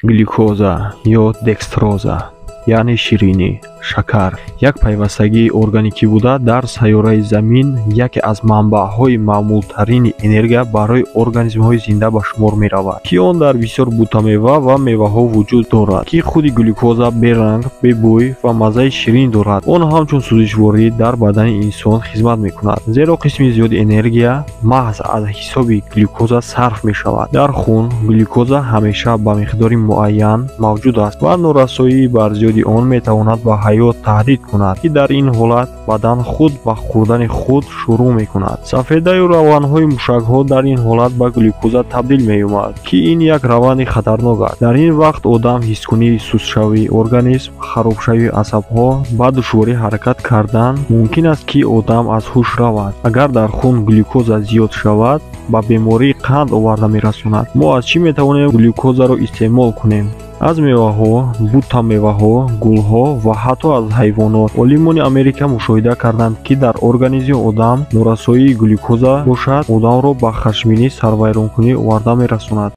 Глюкоза ё декстроза, яъне ширинӣ, шакар, як пайвастагии органикӣ буда, дар сайёраи Замин яке аз манбаъҳои маъмултарини энергия барои организмҳои зинда ба шумор меравад, ки он дар бисёр бутамева ва меваҳо вуҷуд дорад, ки худи глюкоза беранг, бебӯй ва маззаи ширин дорад. Он ҳамчун сӯзишворӣ дар бадани инсон хизмат мекунад, зеро қисми зиёди энергия маҳз аз ҳисоби глюкоза сарф мешавад. Дар хун глюкоза ҳамеша ба миқдори муайян мавҷуд аст ва норасоии барзиёди он метавонад ба ҳаёт таҳдид кунад, ки дар ин ҳолат бадан худ ба хӯрдани худ шурӯъ мекунад. Сафедаю равғанҳои мушакҳо дар ин ҳолат ба глюкоза табдил меёбад, ки ин як раванди хатарнок аст. Дар ин вақт одам ҳискунии сустшавии организм, харобшавии асабҳо, ба душворӣ ҳаракат кардан, мумкин аст, ки одам аз ҳуш равад. Агар дар хун глюкоза зиёд шавад, ба бемории қанд оварда мерасонад. Мо аз чӣ метавонем глюкозаро истеъмол кунем? Аз меваҳо, бутамеваҳо, гулҳо ва ҳатто аз ҳайвонот. Олимони Америка мушоҳида карданд, ки дар организми одам норасоии глюкоза бошад, одамро ба хашминӣ, сарвайронкунӣ оварда мерасонад.